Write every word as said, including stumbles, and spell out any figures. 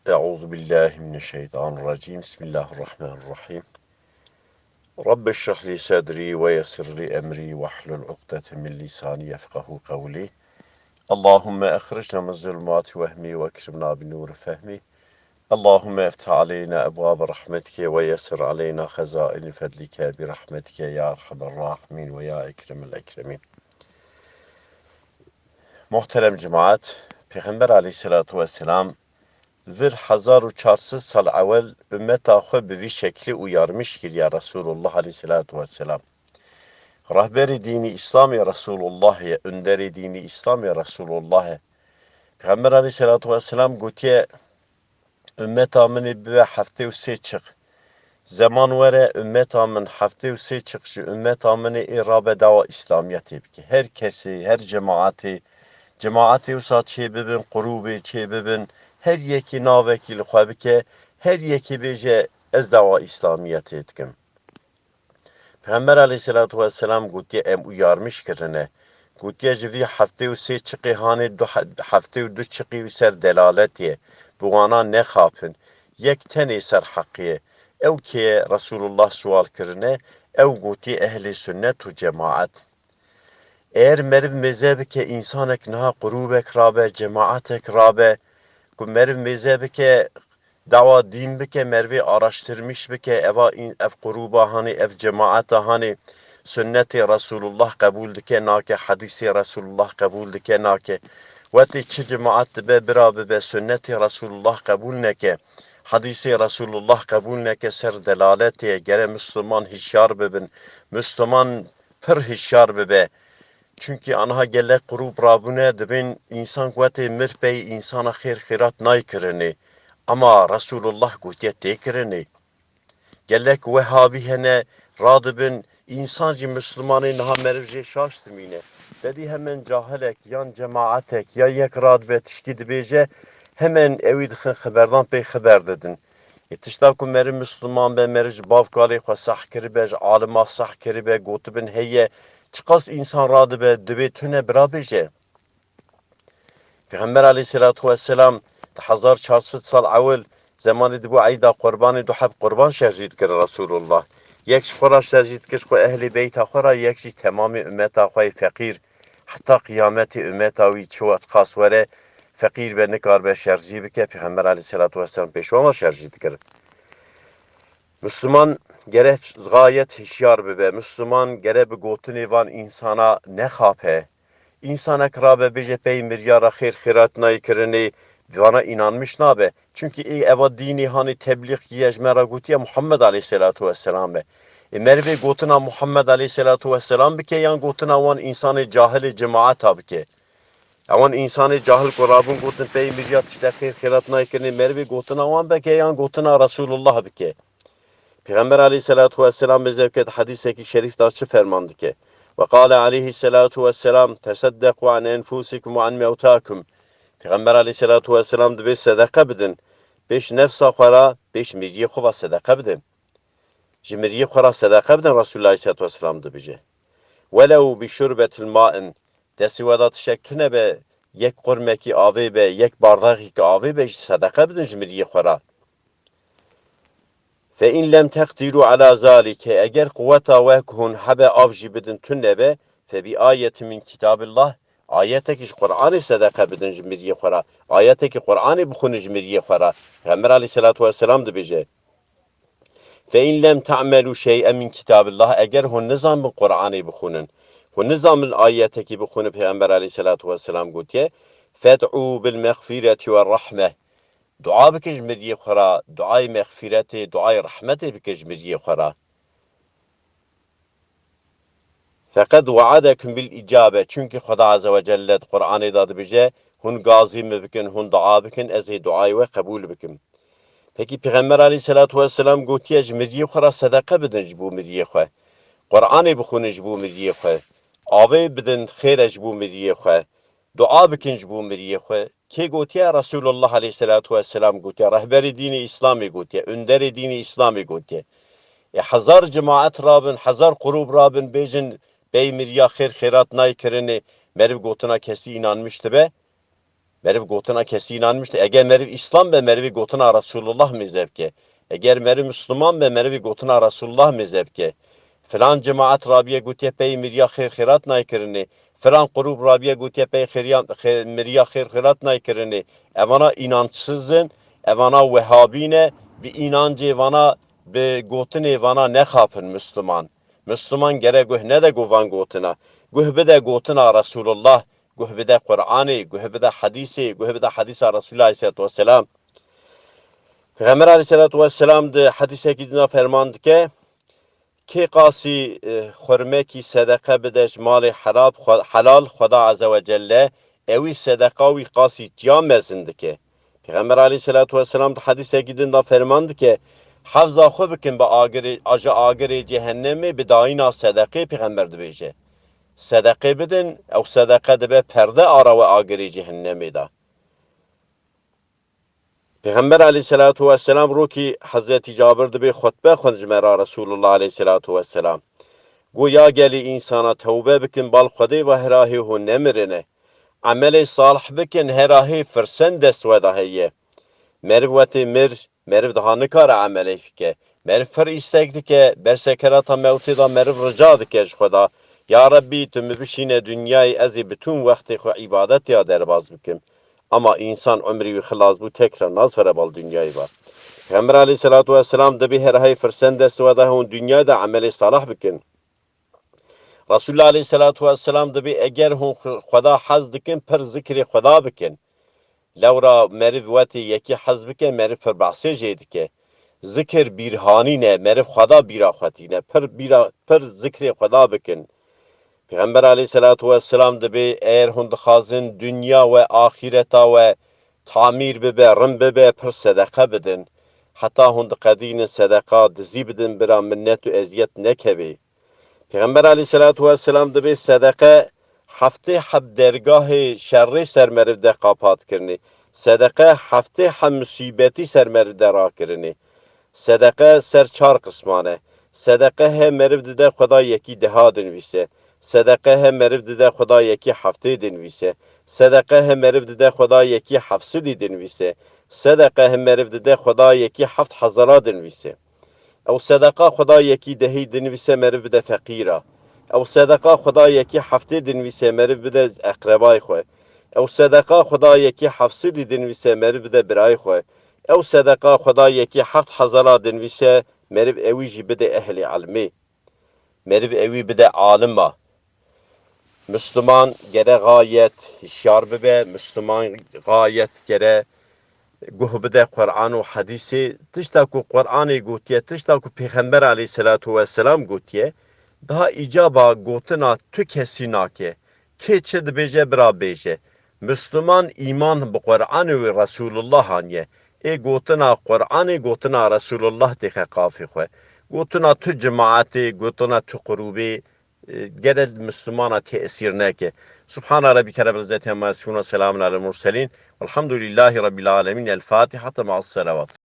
أعوذ بالله من الشيطان الرجيم. بسم الله الرحمن الرحيم. رب اشرح لي صدري ويسر لي أمري واحلل عقدة من لساني يفقهوا قولي. اللهم أخرجنا من ظلمات وهمي وأكرمنا بنور فهمي. اللهم افتح علينا أبواب رحمتك ويسر علينا خزائن فضلك برحمتك يا أرحم الراحمين ويا أكرم الأكرمين. Muhterem cemaat, Pêxember aleyhisselatu vesselam vir hezar û çar sed sal ewel ummeta xwe bi vî şeklî uyarmış kiriye Resulullah aleyhisselatu vesselam. Rehberê dînî Îslamê Resulullah ye, önderê dînî Îslamê Resulullah e. Pêxember aleyhisselatu vesselam gotiye, ummeta min ê bibe heftê û sê çiq. Zeman were, ummeta min heftê û sê çiq ji ummeta min ê rabe dawa Îslamiyetê bike. Her kesê, her cemaetê, cemaetê wisa çê bibin, qurûbê çê bibin, her yekî navekî li xwe bike, her yekî bêje, ez dawa Îslamiyetê dikim. Pêxember aleyhisselatu vesselam gotiye, em uyarmiş kirine. Gotiye, ji vî heftê û sê çiqê hanê du he-, heftê û du çiqî wî ser delaletê ye. Bi wana nexapin. Yek tenê ser heqê ye. Ew kê ye? Resulullah sual kirine. Ew gotiye, ehlê sunnet û cemaet. Eger meriv mêze bike, însanek niha qurûbek rabe, cemaetek rabe, ku meriv mêze bike, dawa dîn bike, merivê araştirmiş bike, eva în-, ev qurûba hanê, ev cemaeta hanê, sunnetê Resulullah qebûl dike, nake, hedîsê Resulullah qebûl dike, nake. Wetê çi cemaet dibe, bira bibe, sunnetê Resulullah qebûl neke, hedîsê Resulullah qebûl neke, ser delaletê ye, gere Misliman hişyar bibin, Misliman pir hişyar bibe. Çunkî aniha gelek qurûb rabûne, dibên însan wetê mir pey însana xêr xêrat nayê kirinê. Ema Resulullah gotiye tê kirinê. Gelek wehabî hene, radibin, însan jî, Mislimanê niha meriv jê şaş dimîne. Te dî hemen cahilek, yan cemaetek, ya yek radibe tişkî dibêje, hemen ewî dixin xiberdan, pey xiber didin. Ê tişta ku meriv Misliman be, meriv ji bav kalê xwe seh kiribe, ji alima seh kiribe, gotibin heye, çiqas însan radibe, divê tune bira bêje. Pêxember aleyhisselatu vesselam di hezar çar sed sal ewil, zemanê dibû eyda qurbanê, du heb qurban şerjî dikir Resulullah. Yek ji xwe re şerjî dikir, ji xwe ehlê beyta xwe re, yek jî temamê ummeta xwe yê feqîr. Heta qiyametê ummeta wî çi wext qas were, feqîr be, nikaribe şerjî bike, Pêxember aleyhisselatu vesselam pêş wan ve şerjî dikir. Misliman gere gayet hişyar bibe. Misliman gere bi gotinê van însana nexape. Însanek rabe bêje pey mirya re xêr xêrat nayê kirinê, vana înanmiş nabe. Çunkî ê eva dînê hanê teblîx kiye, ji me re gotiye Muhammed aleyhisselatu vesselam e. Ê merivê gotina Muhammed aleyhisselatu vesselam bike yan gotina wan însanê cahilê cemaeta bike? Ewan însanê cahil ku rabûn gotin pey mirya tiştek xêr xêrat nayê kirinê, merivê gotina wan bike yan gotina Resulullah bike? Pêxember aleyhisselatu vesselam mêze bike di hedîsekî şerîf de çi ferman dike? Ve qale aleyhisselatu vesselam, teseddequ an enfusikum ve an mewtakum. Pêxember aleyhisselatu vesselam dibê sedeqe bidin. Pêş nefsa xwe re, pêş miriyê xwe ve sedeqe bidin. Ji miriyê xwe re sedeqe bidin, Resulullah aleyhisselatu vesselam dibêje. Welew bi şurbetil ma'in, destê we de tiştek tune be, yek qurmekî avê be, yek bardaxîkî avê be, jî sedeqe bidin ji miriyê xwe re. Fe in lem teqdiru ala zalike, eger quweta we ku hûn hebe av jî bidin tune be, fe bi ayetin min kitabillah, ayetekî ji Qur'anê sedeqe bidin ji miriyê xwe re. Ayetekî Qur'anê bixwînin ji miriyê xwe re. Pêxember aleyhisselatu vesselam dibêje. Fe in lem te'melu şey'en min kitabillah, eger hûn nizanin Qur'anê bixwînin, hûn nizanin ayetekî bixwînin, Pêxember aleyhisselatu vesselam gotiye, fed'u bil mexfireti ve rahme. Dua bikin ji miriyê xwe re, duayê mexfiretê, duayê rehmetê bikin ji miriyê xwe re. Feqed we'adekum bil icabe, çunkî Xweda Azze ve Celle di Qur'anê de dibêje, hûn gazî min bikin, hûn dua bikin, ez ê duayê we qebûl bikim. Pekî Pêxember aleyhisselatu vesselam gotiye, ji miriyê xwe re sedeqe bidin ji bo miriyê xwe. Qur'anê bixwînin ji bo miriyê xwe. Avê bidin xêr e ji bo miriyê xwe. Dua bikin ji bo miriyê xwe. Kê gotiye? Resulullah aleyhisselatu vesselam gotiye. Rehberê dînê Îslamê gotiye. Önderê dînê Îslamê gotiye. Ê hezar cemaet rabin, hezar qurûb rabin, bêjin, pey miriya xêr xêrat nayê kirinê, meriv gotina kesî înanmiş dibe. Meriv gotina kesî înanmiş dike. Eger meriv Îslam be, merivî gotina Resulullah mêze bike. Eger meriv Müslüman be, merivî gotina Resulullah mêze bike. Filan cemaat rabiye gotiye pey miriya xêr xêrat nayê kirinê. Filan qurûb rabiye gotiye pey xêriya, xê-, miriya xêr xêrat nayê kirinê. Evana înançsiz in, evana wehabî ne, bi înancê vana, bi gotinê vana nexapin Müslüman. Müslüman gere guh nede go van gotina. Guh bide gotina Resulullah, guh bide Qur'anê, guh bide hadîsê, guh bide hadîsa Resulullah aleyhissalatu vesselam. Peyxember aleyhissalatu vesselam di hadîsekî dina ferman dike, kê qasî, e, xurmekî sedeqe bide ji malê helal, xwe-, helal, Xweda Azze ve Celle, ewî sedeqa wî qasî çiya mezin dike. Peyxember aleyhissalatu vesselam di hadîsekî din de ferman dike, hefza xwe bikin bi agirê, aja agirê cehennemê bi dayîna sedeqê, Peyxember dibêje. Sedeqê bidin, ew sedeqe dibe perde ara we agirê cehennemê de. Peyxember aleyhissalatu vesselam rokî Hezretî Cabir dibê xutbe xwend ji me re Resulullah aleyhissalatu vesselam. Go ya gelî însana tewbe bikin bal Xwedê ve herahê hûn nemirine. Emelê salih bikin herahê firsen dest we de heye. Meriv wetê mir, meriv daha nikare emelek bike. Meriv pir îstek dike, ber sekerata mewtê de meriv rica dike ji Xweda. Ya Rebbî, tu mi bişîne dinyayê ez ê bütün wextê xwe îbadetê ya derbaz bikim. Ama însan umrî wî xilas bû, tekrar nazvere bal dinyayê ve. Peyxember aleyhissalatu vesselam dibê herahê firsen dest we de hûn dinyayê de emelê salih bikin. Resulullah aleyhissalatu vesselam dibê eger hûn xwe-, Xweda hez dikin, pir zikrê Xweda bikin. Lewra meriv wetê yekî hez bike, meriv pir behsê jê dike. Zikir bîrhanî ne, meriv Xweda bîra xwe tîne. Pir bîra, pir zikrê Xweda bikin. Peyxember aleyhissalatu vesselam dibê eger hûn dixwazin dinya we, axîreta we tamîr bibe, rin bibe, pir sedeqe bidin. Heta hûn diqedînin sedeqa, dizî bidin bira minnet û eziyet nekevê. Peyxember aleyhissalatu vesselam dibê sedeqe heftê heb dergahê şerrê ser meriv de qapat kirinê. Sedeqe heftê heb musîbetî ser meriv de rakirinê. Sedeqe ser çar qisman e. Sedeqe he meriv dide Xweda yekî deha dinivîse. Sedeqe he meriv dide Xweda yekî heftê dinivîse. Sedeqe he meriv dide Xweda yekî hefsidî dinivîse. Sedeqe he meriv dide Xweda yekî heft hezara dinivîse. Ew sedeqa Xweda yekî dehî dinivîse meriv bide feqîra. Ew sedeqa Xweda yekî heftê dinivîse meriv bide eqrebayê xwe. Ew sedeqa Xweda yekî hefsidî dinivîse meriv bide birayê xwe. Ew sedeqa Xweda yekî heft hezara dinivîse meriv ewî jî bide ehlê ilmê. Meriv ewî bide alima. Müslüman gere gayet hişyar bibe, Müslüman gayet gere guh bide Qur'an û hadîsê. Tişta ku Qur'anê gotiye, tişta ku Pêxember aleyhisselatu vesselam gotiye, daha îcaba gotina tu kesî nake. Kê çi dibêje bira bêje. Müslüman îman bi Qur'anê wê Resulullah aniye. Ê gotina Qur'anê, gotina Resulullah dêxe qafê xwe. Gotina tu cemaetê, gotina tu qurûbê, e, gere Müslümana tesîr neke. Subhana Rabbike Rabbil İzzeti Amma Yasifun ve Selamun Alel Murselin. Velhamdülillahi Rabbil Alemin. El Fatiha ma'as salavat.